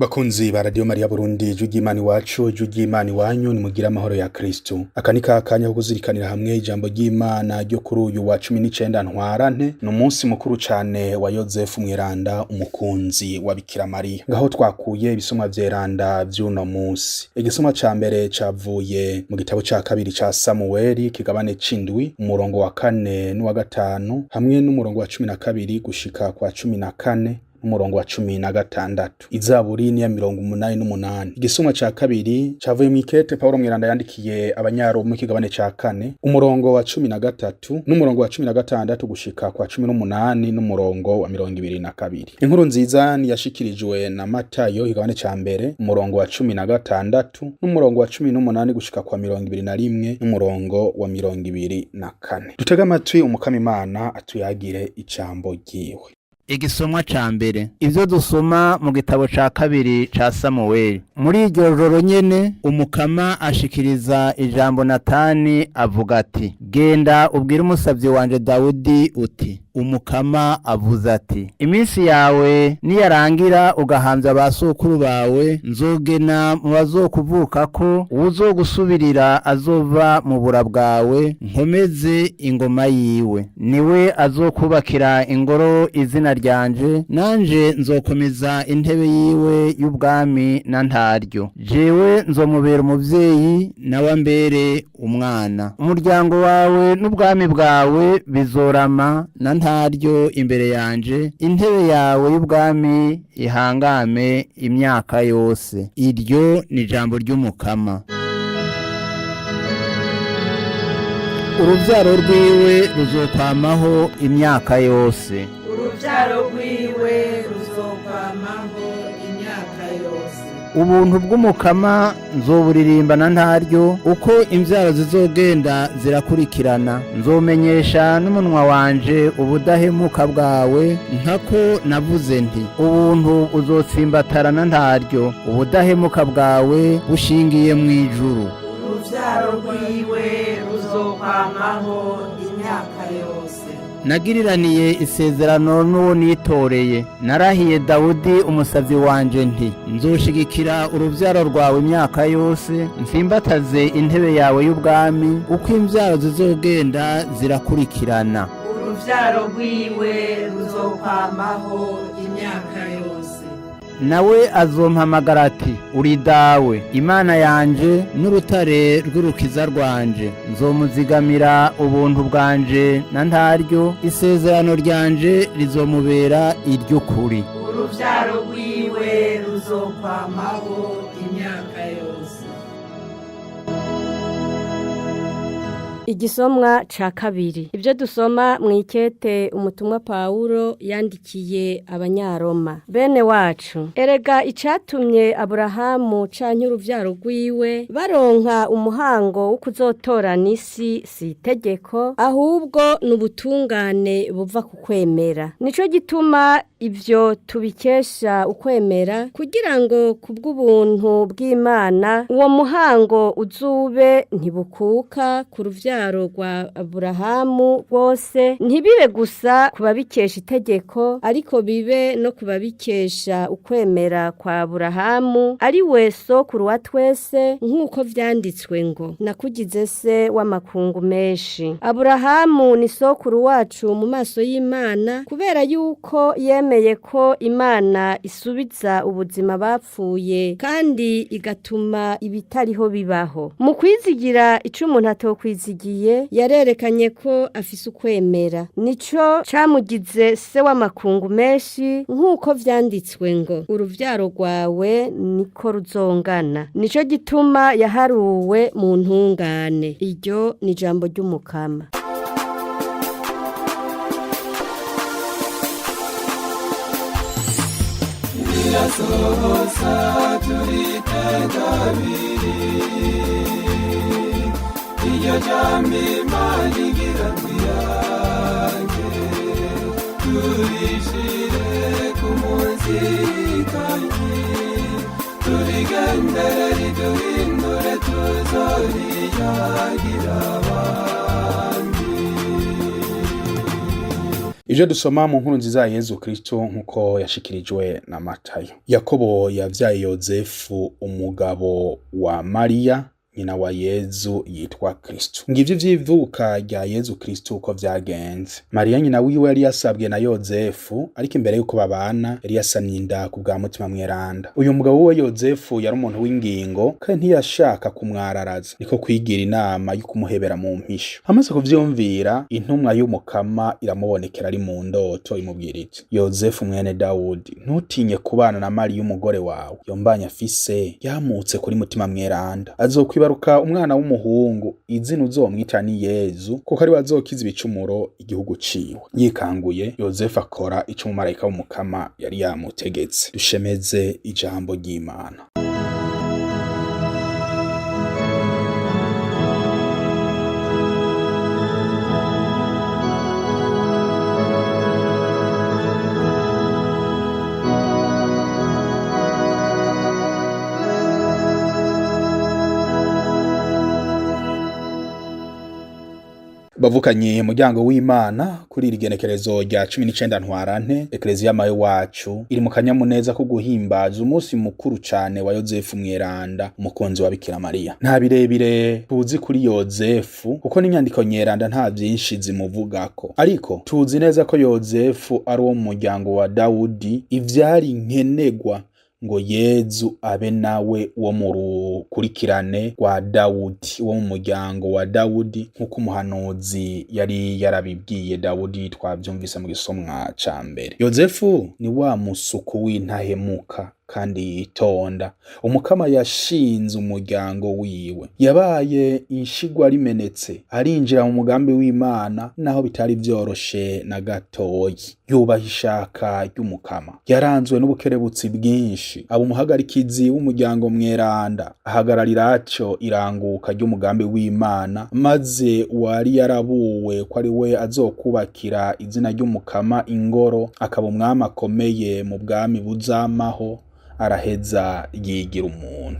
Bakunzi ba Radio Maria Burundi, ijwi ry'Imana iwacu, ijwi ry'Imana iwanyu, nimugire amahoro ya Kristo. Aka ni ka kanya ko kuzirikanira hamwe ijambo ry'Imana ryo kuri uyu wa 19 Ntwarante. Ni umunsi mukuru cane wa Yozefu Mweranda, umukunzi wa Bikira Mariya. Ngaho twakuye ibisomwa vyeranda vy'uno musi. Igisomwa ca mbere cavuye mu gitabo ca kabiri ca Samuweli, kigabane c'indwi, umurongo wa kane n'uwa gatanu, hamwe n'umurongo wa 12 gushika kwa 14 n'umurongo wa 16. Izaburi ni ya 88. Igisomwa ca kabiri cavuye mw'ikete Pawulo Mweranda yandikiye Abanyaroma, kigabane ca kane, umurongo wa 13 n'umurongo wa 16 gushika kwa 18 n'umurongo wa 22. Inkuru nziza ni yashikirijwe na Matayo, kigabane ca mbere, umurongo wa 16 n'umurongo wa 18 gushika kwa 21 n'umurongo wa 24. Dutege amatwi Umukama Imana atuyagire ijambo ryiwe. Igisomwa ca mbere, ivyo dusoma mu gitabo ca kabiri ca Samuweli. Muri iryo joro nyene Umukama ashikiriza ijambo Natani avuga ati: "Genda ubwire umusavyi wanje Dawudi uti: Umukama avuze ati: Iminsi yawe niyarangira ugahamvya ba sokuru bawe, nzogena mu bazokuvukako uwuzogusubirira azova mu bura bwawe, nkomeze ingoma yiwe. Niwe azokubakira ingoro izina ryanje, nanje nzokomeza intebe yiwe y'ubwami na ntaryo. Jewe nzomubera umuvyeyi, nawe ambere umwana. Umuryango wawe n'ubwami bwawe bizorama na ntaryo imbere yanje, intebe yawe y'ubwami ihangame imyaka yose." Iryo ni ijambo ry'Umukama. Uruvyaro rwiwe ruzokwamaho imyaka yose. Uruvyaro rwiwe ruzokwamaho imyaka yose. Ubuntu bw'Umukama nzoburirimbana ntaryo uko imvyaro zizogenda zirakurikirana. Nzomenyesha n'umunwa wanje ubudahemuka bwawe, nkako navuze nti: "Ubuntu uzotsimbatarana ntaryo, ubudahemuka bwawe bushingiye mu ijuru." Uruvyaro rwiwe ruzokwamaho imyaka yose. Nagiriraniye isezerano n'uwo nitoreye, narahiye Dawudi umusavyi wanje nti: "Nzoshigikira uruvyaro rwawe imyaka yose, mfimbataze intebe yawe y'ubwami uko imvyaro zizogenda zirakurikirana." Uruvyaro rwiwe ruzokwamaho imyaka yose. Nawe azompamagara ati: "Uri Dawe, Imana yanje, n'urutare rw'urukiza rwanje." Nzomuzigamira ubuntu bwanje na ntaryo, isezerano ryanje rizomubera iry'ukuri. Uruvyaro rwiwe ruzokwamaho imyaka yose. Igisomwa ca kabiri, ibyo dusoma mu ikete umutumwa Pawulo yandikiye Abanyaroma. Bene wacu, erega icatumye Aburahamu canke uruvyaro rwiwe baronka umuhango wo kuzotorana isi si itegeko, ahubwo ni ubutungane buva ku kwemera. Nico gituma ivyo tubikesha ukwemera, kugira ngo kubw'ubuntu bw'Imana uwo muhango uzube ntibukuka ku ruvyaro rwa Aburahamu rwose, ntibibe gusa ku babikesha itegeko, ariko bibe no ku babikesha ukwemera kwa Aburahamu, ari we sokuru wa twese, nk'uko vyanditswe ngo: "Nakugize se w'amakungu menshi." Aburahamu ni sokuru wacu mu maso y'Imana, kubera yuko yemeye ko Imana isubiza ubuzima bapfuye kandi igatuma ibitariho bibaho. Mu kwizigira ico umuntu atokwizigiye, yarerekanye ko afise ukwemera. Nico camugize se w'amakungu menshi, nk'uko vyanditswe ngo: "Uruvyaro rwawe niko ruzongana." Nico gituma yaharuwe mu ntungane. Iryo ni ijambo ry'Umukama. Ivyo dusoma mu nkuru nziza ya Yezu Kristo nk'uko yashikirijwe na Matayo. Yakobo yavyaye Yozefu umugabo wa Mariya nyina wa Yezu yitwa Kristo. Ngivyo ivy'ivuka rya Yezu Kristo uko vyagenze. Mariya nyina wiwe yari yasabwe na Yozefu, ariko imbere yuko babana yari yasamye inda ku bwa Mutima Mweranda. Uyu mugabo wiwe Yozefu yari umuntu w'ingingo kandi ntiyashaka kumwararaza, niko kwigira inama yo kumuhebera mu mpisho. Amaze kuvyumvira, intumwa y'Umukama iramubonekera ari mu ndoto imubwira iti: Yozefu mwene Dawudi, ntutinye kubana na Mariya umugore wawe, yombanye afise yamutse kuri Mutima Mweranda. Azokwibaruka umwana w'umuhungu, izina uzomwita ni Yezu, kuko ariwe azokiza ibicumuro igihugu ciwe. Yikanguye, Yozefu akora ico umumarayika w'Umukama yari yamutegetse. Dushemeze ijambo ry'Imana. Bavukanye muryango w'Imana, kuri iri genekerezo rya 19 ntwarante, Ekleziya Mayo wacu iri mu kanyamuneza ko guhimbaza umunsi mukuru cane wa Yozefu Mweranda, umukunzi wa Bikira Mariya. Nta birebire tuzi kuri Yozefu kuko n'inyandiko nyeranda nta vyinshi zimuvugako, ariko tuzi neza ko Yozefu ari uwo mu muryango wa Dawudi, ivyari nkenegwa ngo Yezu abe nawe wo mu rukurikirane rwa Dawudi, wo mu muryango wa Dawudi, nk'uko umuhanuzi yari yarabibwiye Dawudi, twavyumvise mu gisomwa ca mbere. Yozefu ni wa musuku w'intahemuka kandi yitonda. Umukama yashinze umuryango wiwe, yabaye inshigwa rimenetse, arinjira mu mugambi w'Imana naho bitari vyoroshe na gatoyi. Yubaha ishaka ry'Umukama, yaranzwe n'ubukerebutsi bwinshi, aba umuhagarikizi w'umuryango mweranda, ahagararira atyo iranguka ry'umugambi w'Imana, maze uwari yarabuwe ko ari we azokubakira izina ry'Umukama ingoro, akaba umwami akomeye mu bwami buzamaho, araheza yigira umuntu.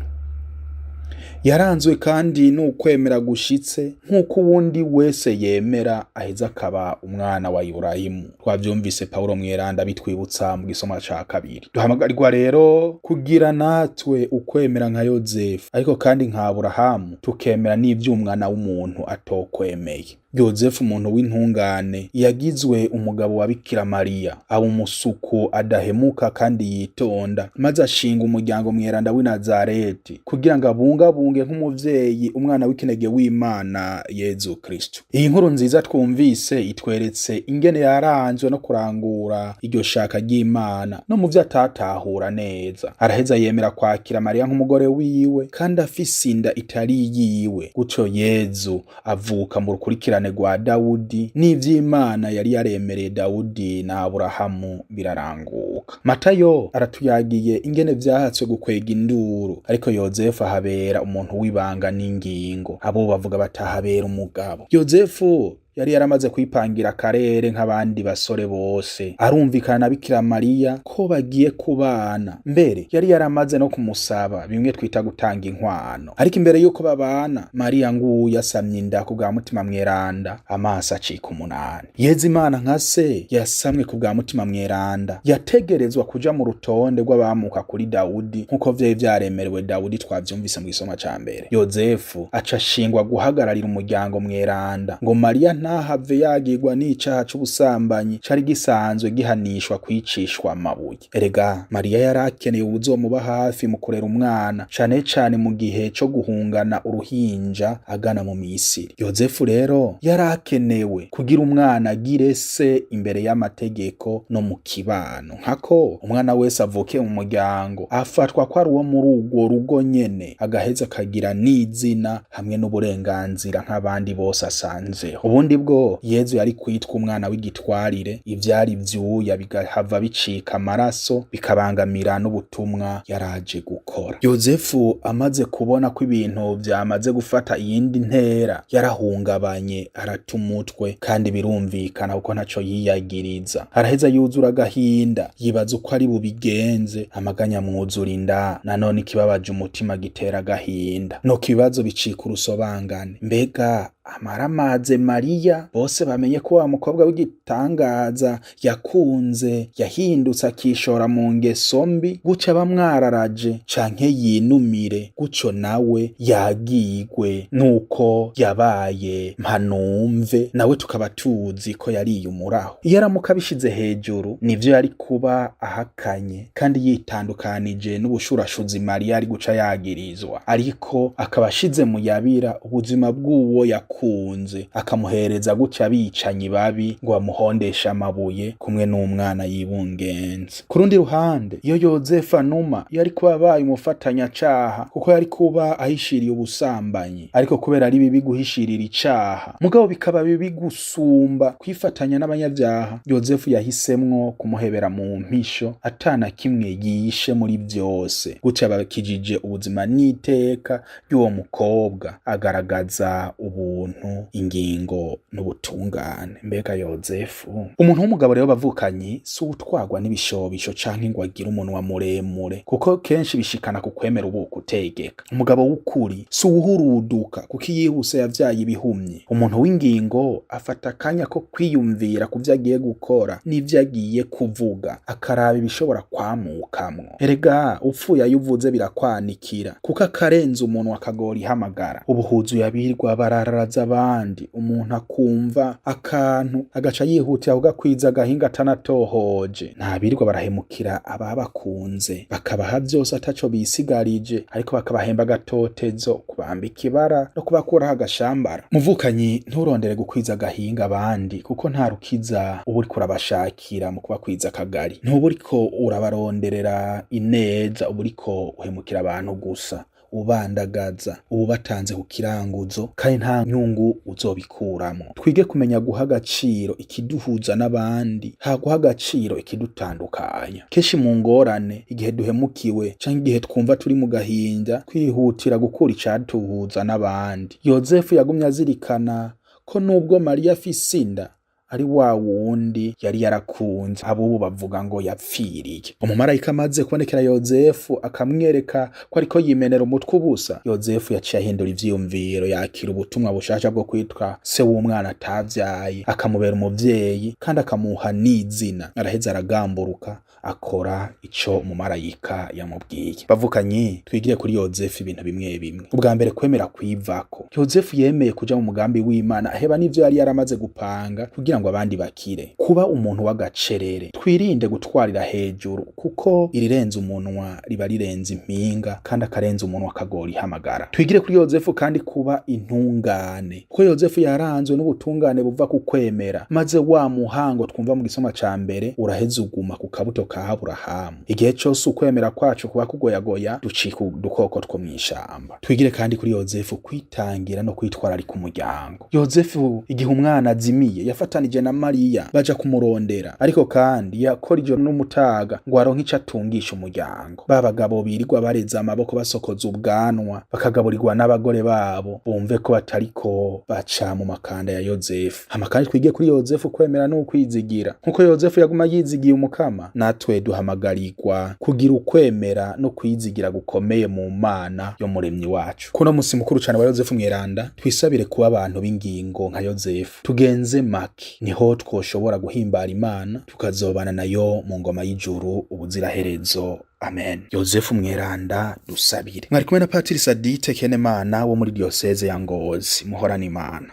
Yaranzwe kandi n'ukwemera gushitse nk'uko uwundi wese yemera aheza akaba umwana wa Iburahimu. Twavyumvise Pawulo Mweranda bitwibutsa mu gisoma ca kabiri. Duhamagarirwa rero kugira natwe ukwemera nka Yozefu, ariko kandi nka Aburahamu, tukemera n'ivy'umwana w'umuntu atokwemeye. Yozefu umuntu w'intungane yagizwe umugabo wa Bikira Mariya, aba umusuku adahemuka kandi yitonda, maze ashinga umuryango mweranda w'i Nazareti kugira ngo abungabunge nk'umuvyeyi umwana w'ikinege w'Imana Yezu Kristo. Iyi nkuru nziza twumvise itweretse ingene yaranzwe no kurangura iryo shaka ry'Imana no mu vyo atatahura neza. Araheza yemera kwakira Mariya nk'umugore wiwe kandi afise inda itari yiwe. Gutyo Yezu avuka mu rukurikirane rwa Dawudi, n'ivy'Imana yari yaremereye Dawudi na Aburahamu biraranguka. Matayo aratuyagiye ingene vyahatswe gukwega induru, ariko Yozefu ahabera umuntu w'ibanga n'ingingo, abo bavuga batahabera umugabo. Yozefu yari yaramaze kwipangira akarere nk'abandi basore bose, arumvikana na Bikira Mariya ko bagiye kubana. Mbere yari yaramaze no kumusaba bimwe twita gutanga inkwano, ariko imbere yuko babana, Mariya nguyu yasamye inda ku bwa Mutima Mweranda, amaso acika umunani. Yezu Imana nka se yasamwe ku bwa Mutima Mweranda, yategerezwa kuja mu rutonde rw'abamuka kuri Dawudi nk'uko vyari vyaremerewe Dawudi, twavyumvise mu gisoma ca mbere. Yozefu aca ashingwa guhagararira umuryango mweranda ngo Mariya ntahave yagirwa n'icaha c'ubusambanyi cari gisanzwe gihanishwa kwicishwa amabuye. Erega Mariya yari akeneye uwuzomuba hafi mu kurera umwana, cane cane mu gihe co guhungana uruhinja agana mu Misiri. Yozefu rero yari akenewe kugira umwana agire se imbere y'amategeko no mu kibano, nkako umwana wese avuke mu muryango afatwa ko ari uwo muri urwo rugo nyene, agaheza akagira n'izina hamwe n'uburenganzira nk'abandi bose asanzeho. Ubundi bwo Yezu yari kwitwa umwana w'igitwarire, ivyari vyuya bigahava bicika amaraso, bikabangamira n'ubutumwa yaraje gukora. Yozefu amaze kubona ko ibintu vyamaze gufata iyindi ntera, yarahungabanye arata umutwe, kandi birumvikana kuko ntaco yiyagiriza. Araheza yuzura agahinda, yibaza uko ari bubigenze, amaganya amwuzura inda. Nanone ikibabaje umutima gitera agahinda, nuko ibibazo bicika urusobangane. Mbega amaramaze Mariya, bose bamenye ko wa mukobwa w'igitangaza yakunze yahindutse akishora mu ngeso mbi, gutyo bamwararaje canke yinumire, gutyo nawe yagigwe nuko yabaye mpanumve, nawe tukaba tuzi ko yariye umuraho. Iyo aramuka abishize hejuru nivyo yari kuba ahakanye kandi yitandukanije n'ubushurashuzi Mariya ari guca yagirizwa, ariko akaba ashize mu yabira ubuzima bw'uwo yakunze, akamuhereza gutya abicanyi babi ngo bamuhondeshe amabuye kumwe n'umwana yibungenze. Ku rundi ruhande, iyo Yozefu anuma yari kuba abaye umufatanyacaha, kuko yari kuba ahishiriye ubusambanyi, ariko kubera ari bibi guhishirira icaha, mugabo bikaba bibi gusumba kwifatanya n'abanyabyaha, Yozefu yahisemwo kumuhebera mu mpisho atana kimwe yishe muri vyose, gutya bakijije ubuzima n'iteka ry'uwo mukobwa, agaragaza ubuntu, ingingo n'ubutungane. Mbega Yozefu, umuntu w'umugabo rero bavukanyi, si uwutwarwa n'ibishobisho canke ngo agire umunwa muremure, kuko kenshi bishikana ku kwemera ubuko utegeka. Umugabo w'ukuri si uwuhuruduka, kuko iyihuse yavyaye ibihumye. Umuntu w'ingingo afata akanya ko kwiyumvira ku vyo agiye gukora n'ivyo agiye kuvuga, akaraba ibishobora kwamukamwo. Erega upfuye ayo uvuze birakwanikira, kuko akarenza umuntu akagora ihamagara. Ubuhuzu abirwa barararaza abandi, umuntu akumva akantu agaca yihutira kugakwiza agahinga atanatohoje. Ntabirirwa barahemukira ababakunze, bakabaha vyose ataco bisigarije, ariko bakabahemba agatotezo, kubambika ibara no kubakuraho agashambara. Muvukanyi, nturondere gukwiza agahinga abandi, kuko nta rukiza uba uriko urabashakira mu kubakwiza akagari. Ntuba uriko urabaronderera ineza, uba uriko uhemukira abantu gusa, ubandagaza, uba ubatanze ku kiranguzo, kandi nta nyungu uzobikuramwo. Twige kumenya guha agaciro ikiduhuza n'abandi, ha guha agaciro ikidutandukanya. Kenshi mu ngorane, igihe duhemukiwe canke igihe twumva turi mu gahinda, kwihutira gukura icaduhuza n'abandi. Yozefu yagumye azirikana ko nubwo Mariya afise inda, ari wa wundi yari yarakunze, abubu bavuga ngo yapfiriye. Umumarayika amaze kubonekera Yozefu akamwereka ko ariko yimenera umutwe ubusa, Yozefu yaciye ahindura ivyiyumviro, yakira ubutumwa bushasha bwo kwitwa se w'umwana atavyaye, akamubera umuvyeyi kandi akamuha n'izina. Araheza aragamburuka, akora ico umumarayika yamubwiye. Bavukanyi, twigire kuri Yozefu ibintu bimwe bimwe. Ubwa mbere, kwemera kwivako. Yozefu yemeye kuja mu mugambi w'Imana, aheba n'ivyo yari yaramaze gupanga kugira ngo abandi bakire. Kuba umuntu w'agacerere, twirinde gutwarira hejuru, kuko irirenze umunwa riba rirenze impinga, kandi akarenza umunwa akagora ihamagara. Twigire kuri Yozefu kandi kuba intungane, kuko Yozefu yaranzwe n'ubutungane buva ku kwemera, maze wa muhango twumva mu gisoma ca mbere uraheza uguma ku kabuto ka Aburahamu. Igihe cose ukwemera kwacu kuba kugoyagoya, ducika udukoko two mw'ishamba. Twigire kandi kuri Yozefu kwitangira no kwitwararika umuryango. Yozefu igihe umwana azimiye yafatanije na Mariya baja kumurondera, ariko kandi yakora ivyo n'umutaga ngo aronke ico atungisha umuryango. Ba bagabo birirwa bareze amaboko basokoza ubwanwa, bakagaburirwa n'abagore babo, bumve ko batariko baca mu makanda ya Yozefu. Hama kandi twige kuri Yozefu kwemera n'ukwizigira. Nkuko Yozefu yaguma yizigiye Umukama, natwe duhamagarirwa kugira ukwemera no kwizigira gukomeye mu Mana yo muremyi wacu. Kuno musi mukuru cane wa Yozefu mweranda, twisabire kuba abantu b'ingingo nka Yozefu, tugenze make, niho twoshobora guhimbara Imana, tukazobana nayo mu ngoma y'ijuru ubuziraherezo. Amen. Yozefu mweranda, dusabire. Mwari kumwe na Patiri Sadite Kenemana wo muri diyoseze ya Ngozi. Muhorane Imana.